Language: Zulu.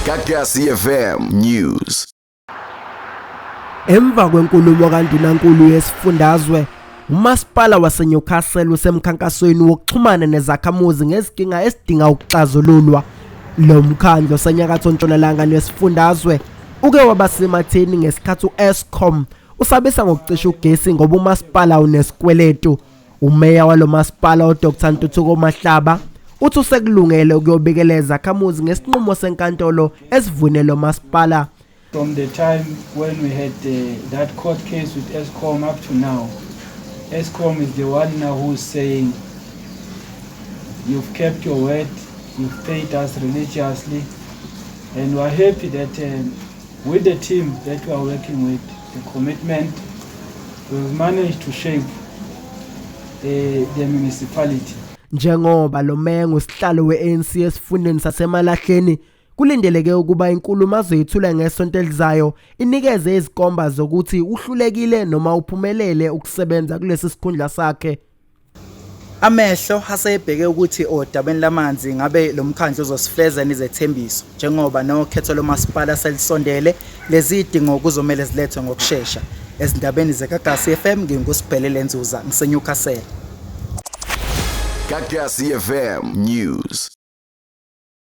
Gagasi FM News. Emva kwenkulumo kaNdunankulu yesifundazwe, umasipala waseNewcastle usemkhankasweni wokuxhumana nezakhamuzi ngezinkinga esidinga ukuxazululwa. Lo mkhandlu osenyakatho ntshonalanga nesifundazwe uke waba sematheni ngesikhathi u-Eskom usabisa ngokucisha ugesi ngoba umasipala unesikweletu. Umeya walo masipala uDr Ntuthuko Mahlaba uthi usekulungele ukuyobikela izakhamuzi ngesinqumo senkantolo esivune lo masipala. From the time when we had that court case with Eskom up to now, Eskom is the one now who's saying, you've kept your word, you've paid us religiously, and we're happy that with the team that we are working with, the commitment, we've managed to shape the municipality. Njengoba lo meya ngusihlalo we-ANC esifundeni saseMalahleni, kulindeleke ukuba inkulumo azoyithula ngesonto elizayo inikeze izikomba zokuthi uhlulekile noma uphumelele ukusebenza kulesi sikhundla sakhe. Amehlo asebheke ukuthi odabeni lamanzi ngabe lo mkhandlu uzosifeza nezethembiso njengoba nokhetho lomasipala selisondele, lezi dingo kuzomele zilethwe ngokushesha. Ezindabeni zeGagasi FM, nginguSibhelele Nzuza, ngiseNewcastle. Gagasi FM News.